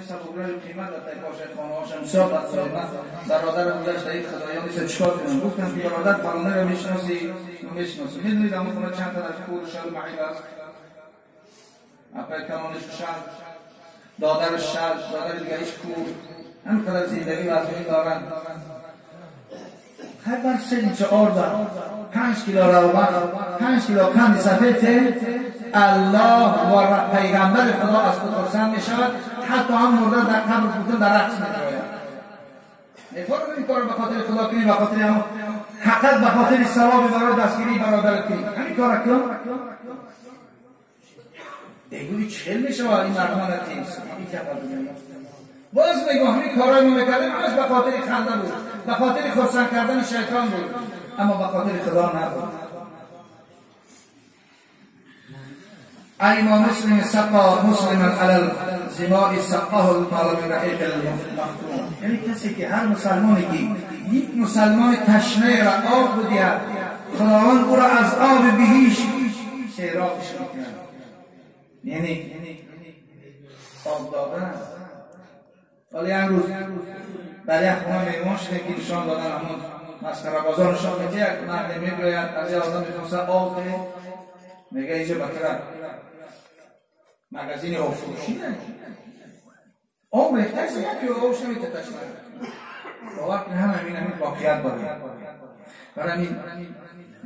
سبوگرای قیمت در پاشه خانه هاشم بسیار بدخواه. من برادرم گذشت این خدایان نیست چیکار کنم؟ گفتم که برادر فلانه رو میشناسی؟ میشناسی. میدونید اما خونه چند تا از کور شد معیب است؟ اپای کلانش شد، دادرش شد، دادر دیگریش کور، همینقدر زندگی وضعی دارن. خیلی بر 3 لیتر آرد، 5 کیلو روغن، 5 کیلو قند سفید، الله و پیغمبر خدا از تو خرسند می شود. حتی هم مرده در قبر بودن در رقص می درآید. میفرمایید این کار به خاطر خدا کنی، به خاطر هم حقیقت، به خاطر ثواب برای دستگیری برادرت کنی. همین کار کن. بگویی چه می شود این مردمان تیز این کفر بزنید. باز میگم همین کارهای ما میکردیم همش به خاطر خنده بود، به خاطر خرسند کردن شیطان بود، اما به خاطر خدا نبود. ایما مسلم سقا مسلما علی الزماء سقاه المال من رحیق المختوم. یعنی کسی که هر مسلمانی که یک مسلمان تشنه را آب بدهد، خداوند او را از آب بهشت سیرابش میکند. یعنی آب دادن. ولی امروز برای یک خونه میمان شده که نشان دادن همون مسخره بازار نشان میده، یک مرد میگوید از یه آدم میپرسه آب ده، میگه اینجا بکره مگزین آب فروشی نه، آب ریخته است یکی آبش نمیته تشنه. باور کنید هم همین واقعیت داره. برای همین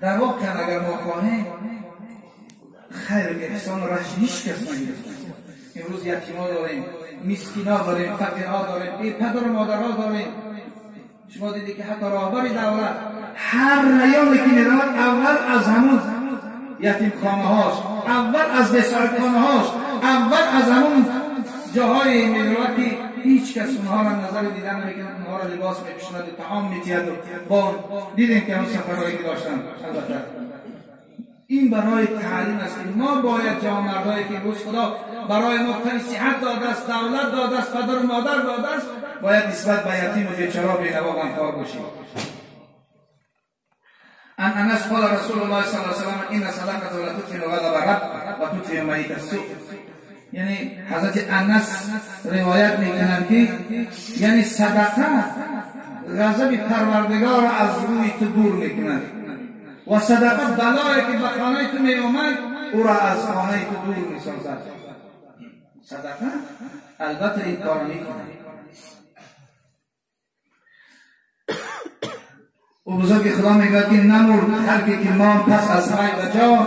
در واقع اگر ما خواهیم خیر احسان رش هیچ کس نگرفته. امروز یتیما داریم، مسکینا داریم، فقیرها داریم، بی پدر و مادرها داریم. شما دیدید که حتی راهبر دولت هر ریالی که میرود اول از همون یتیم خانه هاش، اول از بسارت خانه هاش، اول از همون جاهای میرود که هیچ کس اونها را نظر دیدن نمیکنه، اونها را لباس میپوشاند و طعام میتید و با دیدیم که همون سفرهایی که داشتن. البته این برای تعلیم است که ما باید جوانمردایی که امروز خدا برای ما تن صحت داده است، دولت داده است، پدر و مادر داده است، باید نسبت به یتیم و بیچاره بینوا غمخوار باشیم. ان انس قال رسول الله صلی الله علیه و سلم ان صدقه لا تطفئ غضب الرب و تطفئ میت السوء. یعنی حضرت انس روایت میکنند که یعنی صدقه غضب پروردگار را از روی تو دور میکند و صدقه بلایی که به خانه تو می آمد او را از خانه تو دور می سازد. صدقه البته این کار میکند. او بزرگ خدا میگوید که نمرد هر کی که مان پس از وی به جا،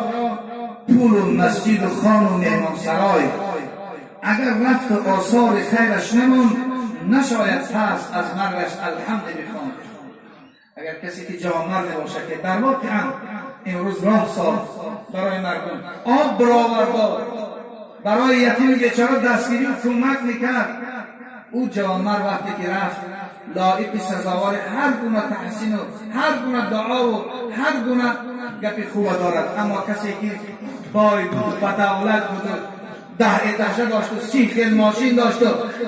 پول و مسجد و خان و مهمان سرای. اگر رفت و آثار خیرش نماند، نشاید پس از مرگش الحمد بخواند. اگر کسی که جوانمرد باشد که در واقع امروز راه ساخت برای مردم، آب برآورد، برای یتیم بیچاره دستگیری و کمک میکرد، او جوانمرد وقتی که رفت لایق سزاوار هر گونه تحسین و هر گونه دعا و هر گونه گپ خوب دارد. اما کسی که بای بود و دولت بود و 10 اتشه داشت و 30 خیل ماشین داشت،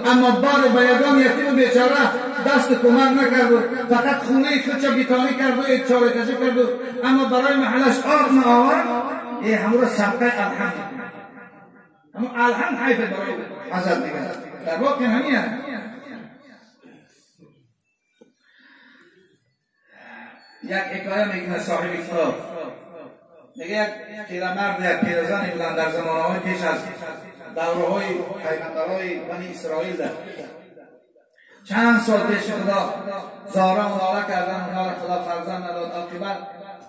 اما بار به یگان یتیم بیچاره دست کمک نکرد و فقط خونه خودش بیتانی کرد و 4 اتشه کرد و اما برای محلش آب نآورد، ای همون را سبقه الحمد، همون الحمد حیف برای حضرت میگه. در واقع همینه. یک حکایه میکنه صاحب کتاب، میگه یک پیرمرد یک پیرزنی بودن در زمانهای پیش از دوره‌های پیغمبرهای بنی اسرائیل. در چند سال پیش خدا زارا و ناله کردن، اونها را خدا فرزند نداد. عاقبت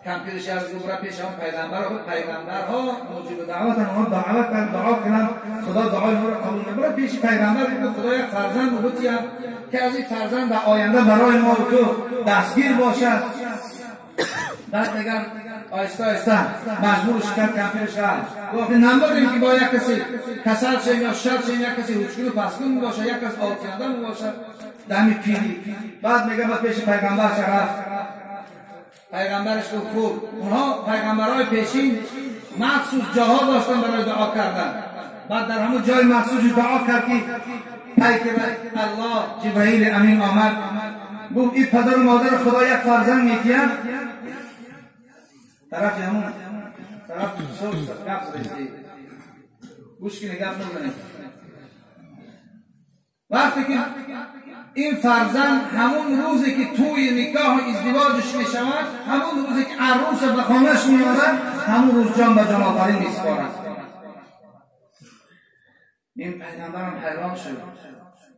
کمپیرش از گبره پیش هم پیغمبر خود، پیغمبرها موجب دعوت اونها دعوت کردن، دعا کردن، خدا دعای ما را قبول نبرد. پیش پیغمبر بود خدا یک فرزند بود که از این فرزند در آینده برای ما و تو دستگیر باشد. بعد دیگر آهسته آهسته مجبورش کرد کمپیرش رفت. گفت نمبریم که با یک کسی کسل شیم یا شر شیم، یک کسی هوچکن و پسکن باشه، یک کس آتیانده باشه دمی پیری. بعد میگه بعد پیش پیغمبر رفت. پیغمبرش گفت خوب، اونها پیغمبرهای پیشین مخصوص جاها داشتن برای دعا کردن. بعد در همون جای مخصوص دعا کرد که پیک الله جبرئیل امین آمد، گفت این پدر و مادر خدا یک فرزند میتیم. طرف همون طرف گپ زدید، گوش کنی گپ نزنید. وقتی که این فرزند همون روزی که توی نکاح و ازدواجش میشود، همون روزی که عروس به خانهش میآورد، همون روز جان به جان آفرین میسپارد. این پیغمبرم حیران شد،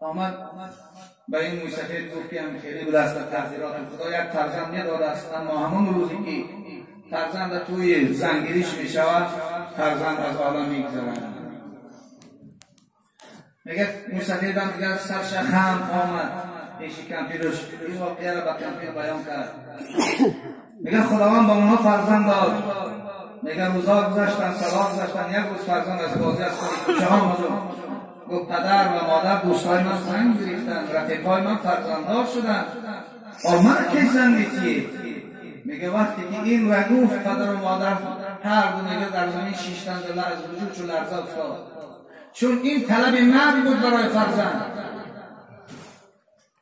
آمد به این موسفید گفت که هم خیلی بوده است تقدیرات خدا، یک فرزند نداده است، اما همون روزی که فرزند توی زنگیریش میشود، فرزند از عالم میگذرد. میگه موسفید هم دیگر سرش خم آمد پیش کمپیرش، این واقعه را به کمپیر بیان کرد. میگه خداوند با اونها فرزند داد. میگه روزها گذشتن، سالها گذشتن، یک روز فرزند از بازی از کوچه ها آمد، گفت پدر و مادر دوستای من زنگ گرفتن، رفیقای من فرزنددار شدن، آمد که زن میتیه. میگه وقتی که این را گفت، پدر و مادر هر دو میگه در زمین شیشتند و از وجود چون لرزه افتاد، چون این طلب مرد بود برای فرزند.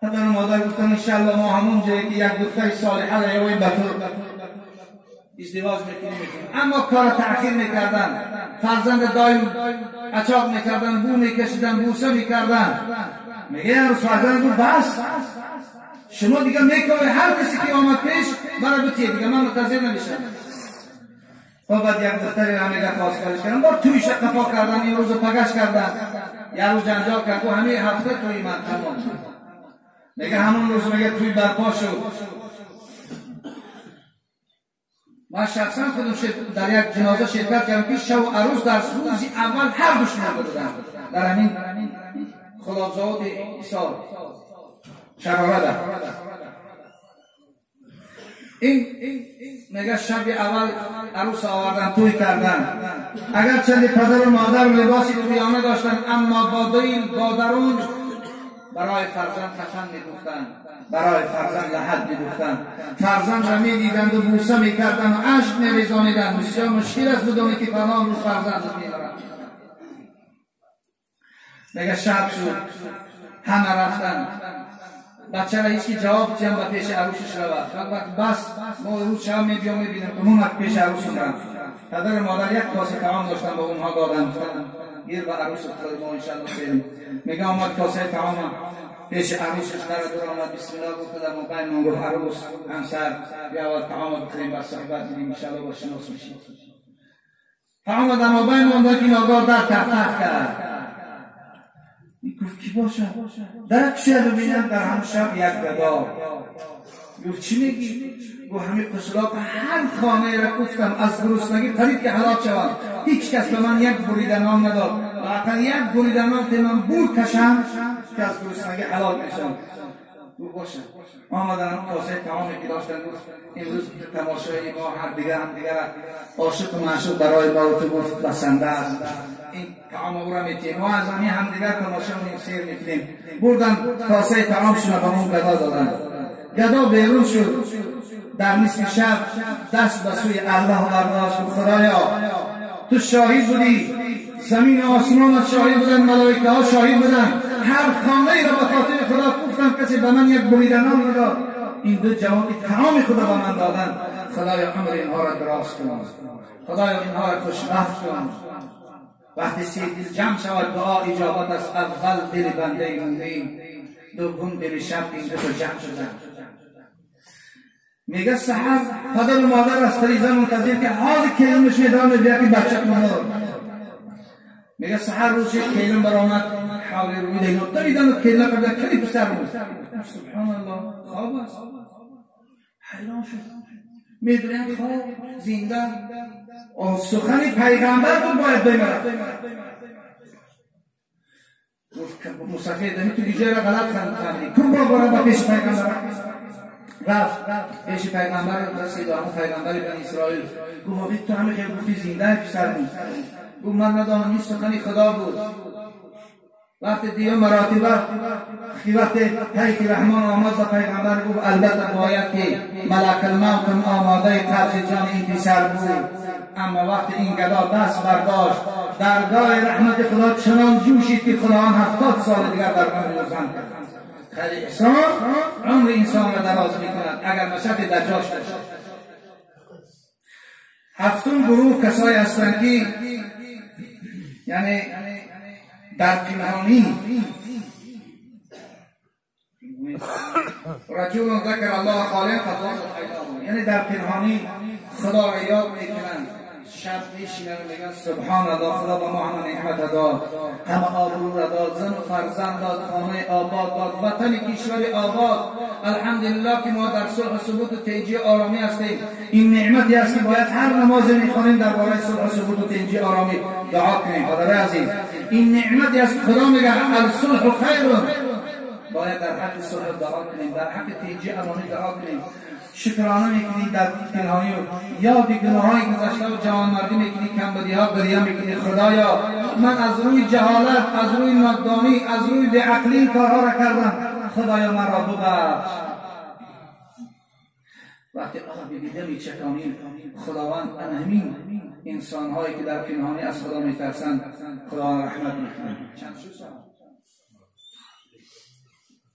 پدر و مادر گفتن انشالله ما همون جایی که یک دختر صالحه را یه به تو ازدواج میکنیم، اما کار تأخیر میکردن، فرزند دایم اچاق میکردن، بو میکشیدن، بوسه میکردن. میگه یه روز فرزند گفت بس، شما دیگه میکنه هر کسی که آمد پیش مرا بتیه، دیگه من منتظر نمیشم. و بعد یک دختری را میگه خواستگاریش کردن، با تویش قفا کردن، این روز پگش کردن، یه روز جنجال کرد و همه هفته توی من تمام. میگه همون روز میگه توی برپا شد. من شخصا خودم در یک جنازه شرکت کردم که شب و عروس در روز اول هر دوش مرده بودن، در همین خلافزاد ایسار شراره در این. میگه شب اول عروس آوردن توی کردن، اگر چند پدر و مادر لباسی تویانه داشتن، اما با دل با درون برای فرزند کفن می‌دوختند، برای فرزند لحد می‌دوختند، فرزند را می‌دیدند و بوسه می‌کردند و اشک می‌ریزانیدند. بسیار مشکل است بدونی که فلان روز فرزند می‌برد. میگه شب شد، همه رفتن، بچه را هیچ کی جواب تیم به پیش عروسش رود. بس ما روز شب می‌بیام می‌بینم که من پیش عروس رفت. پدر و مادر یک کاسه طعام داشتن به اونها دادن، گیر به عروس خود ما انشالله خیریم. میگه آمد کاسه طعام پیش عروسش در آمد، بسم الله گفت، در موقع من گفت عروس همسر بیا اول طعام بخوریم و صحبت کنیم، انشالله با شناس میشیم. طعام در مابین مانده که ناگاه در تق تق کرد. گفت کی باشه؟ در کشه ببینم در هم شب یک گدا. گفت چی میگی؟ گفت همین قشلاق هر خانه را گفتم از گرسنگی قریب که هلاک شوم، هیچ کس به من یک بریده نان نداد و اقل یک بریده نان که من بور کشم که از گرسنگی هلاک میشم. گفت باشه. آمدن کاسه طعامی که داشتن، گفت امروز تماشای ما هر دیگر هم دیگر عاشق و معشوق برای ما و تو گفت بسنده است، این طعام او را میتیم، ما از همین همدیگر تماشا میکنیم، سیر میکنیم. بردن کاسه طعامشون را به اون گدا دادن. گدا بیرون شد در نصف شب، دست به سوی الله برداشت، خدایا تو شاهد بودی، زمین و آسمان شاهد بودن، ملائکه ها شاهد بودن، هر خانه ای را به خاطر خدا گفتم کسی به من یک بریده نان نداد، این دو جوان طعام خدا به من دادن، خدایا عمر اینها را دراز کن، خدایا اینها را خوشبخت کن. وقتی سی دل جمع شود دعا اجابت است. اول دل بنده مومن، دوم دل شب، این دو جمع شدن. میگه سحر پدر و مادر از فریزه منتظر که حال کلمش میدانه بیا که بچه مرد. میگه سحر روز یک کلم برآمد، حال روی دیگه دویدن و کلمه قبل کلی پسر بود. سبحان الله، خواب است. حیران شد، میدونم خواب زنده سخن پیغمبر بود باید بمیرد. گفت مسافر دمی تو دیجه را غلط فهمیدی، کن بابا را با پیش پیغمبر رفت. پیش پیغمبر رسید، همون پیغمبر بنی اسرائیل. گفت واقعی تو همه خیلی گفتی زنده پسر بود. گفت من ندانم این سخن خدا بود. وقتی دیگه مراتبه وقتی پیک رحمان آمد به پیغمبر گفت البته باید که ملک الموت آماده قبض جان این پسر بود، اما وقتی این گدا دست برداشت درگاه رحمت خدا چنان جوشید که خداوند 70 سال دیگر در عمر او زن کرد. خیلی احسان عمر انسان را دراز میکند اگر مشت در جاش باشد. هفتم گروه کسایی هستند که یعنی در پنهانی رجل ذکر الله خالیا ففاضت عیناه، یعنی در پنهانی خدا را یاد میکنند، شب میشینن و میگن سبحان الله، خدا به ما همه نعمت داد، همه آبرو را داد، زن و فرزند داد، خانه آباد داد، وطن کشور آباد، الحمدلله که ما در صلح و ثبوت و تنجی آرامی هستیم. این نعمتی است که باید هر نماز میخوانیم درباره صلح و ثبوت و تنجی آرامی دعا کنیم. برادر عزیز، این نعمتی است که خدا میگه الصلح خیر، باید در حق صلح دعا کنیم، در حق تنجی امانی دعا کنیم، شکرانه میکنی در پنهانی و یاد گناه‌های گذشته و جوانمردی میکنی، کمبودی‌ها گریه میکنی، خدایا من از روی جهالت، از روی نادانی، از روی بی‌عقلی این کارها را کردم، خدایا من را ببخش. وقتی آب دیده میچکانیم، خداوند همین انسان‌هایی که در پنهانی از خدا میترسند خداوند رحمت میکنه. چند شد؟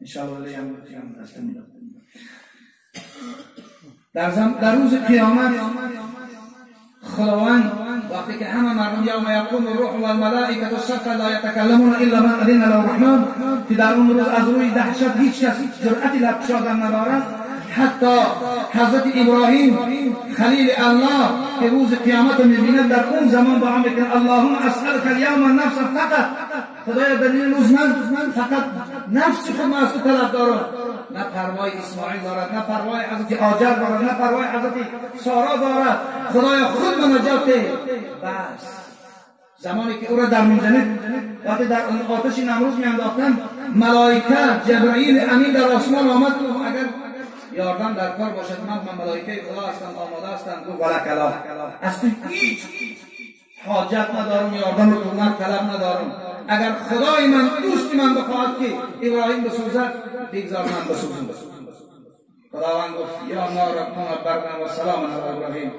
انشاءالله هم دست میدم. در روز قیامت خداوند وقتی که همه مردم یوم یقوم الروح و الملائکه صفا لا یتکلمون الا من اذن له الرحمن، که در اون روز از روی دهشت هیچ کس جرأت لب گشادن ندارد، حتی حضرت ابراهیم خلیل الله که روز قیامت میبیند در اون زمان دعا میکنه اللهم اسألک الیوم النفس فقط، خدایا در این روز من فقط نفس خود از تو طلب دارم، نه پروای اسماعیل دارد، نه پروای حضرت آجر دارد، نه پروای حضرت سارا دارد، خدایا خود من نجات ده. بس زمانی که او را در منجنب وقتی در آتش نمروز میانداختند، ملائکه جبرئیل امین در آسمان آمد، اگر یاردم در کار باشد من ملائکه خدا هستم، آماده هستم. گفت ولکلا، از تو هیچ حاجت ندارم، یاردم رو تو طلب ندارم، اگر خدای من دوست من بخواهد که ابراهیم بسوزد بگذار من بسوزم. خداوند گفت یا نار کن بردا و سلام علی ابراهیم.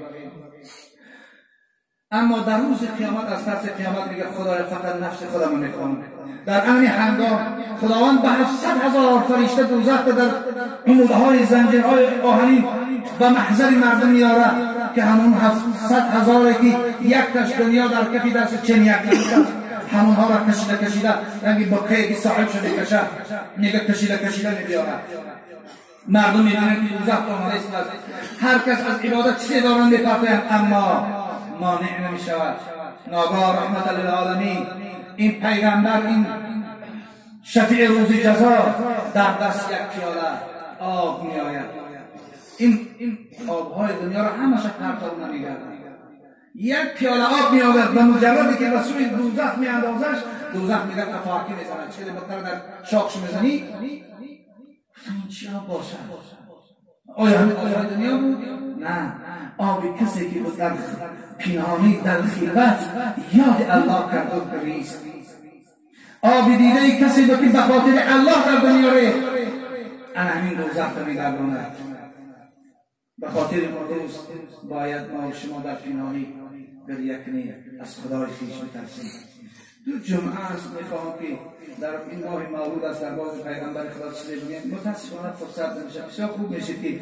اما در روز قیامت از ترس قیامت میگه خدای فقط نفس خودم رو میخوام. در عین هنگام خداوند به 700,000 فرشته دوزخ در عمودهای زنجیرهای آهنین به محضر مردم میاره که همون 700,000 که یک تش دنیا در کفی دست چند یک همونها را کشیده کشیده رنگی با قیدی صاحب شده کشه میگه کشیده کشیده میبیاره. مردم میبینن که دوزخ آمده است، هر کس از عبادت چیزی دارن میپرتند، اما مانع نمیشود. ناگاه رحمت للعالمین، این پیغمبر، این شفیع روز جزا در دست یک پیاله آب می آید. این آبهای دنیا را همش پرتاب نمیگردد، یک پیاله آب می آید و مجردی که به سوی دوزخ می اندازش، دوزخ میگه قفاکی میزند، چه بتر در شاخش میزنی، این چی آب باشد؟ آیا همین آب دنیا بود؟ نه، آب کسی که بود در پنهانی در خلوت یاد الله کرد و گریست، آب دیده کسی بود که به خاطر الله در دنیا ریخت، انا همین دوزخ میگرداند. به خاطر اون روز باید ما و شما در پنهانی گریه کنیم، از خدای خویش بترسیم. دو جمعه است، میخواهم که در این ماه مولود است در باز پیغمبر خدا چیزی بگیم، متاسفانه فرصت نمیشه. بسیار خوب میشه که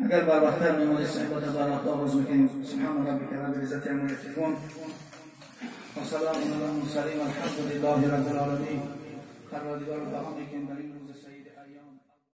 اگر بر وقت نماز صحبت بر وقت آغاز میکنیم. سبحان ربک رب العزة عما یصفون و سلام علی المرسلین والحمد لله رب العالمین. پروردگار دعا میکنیم.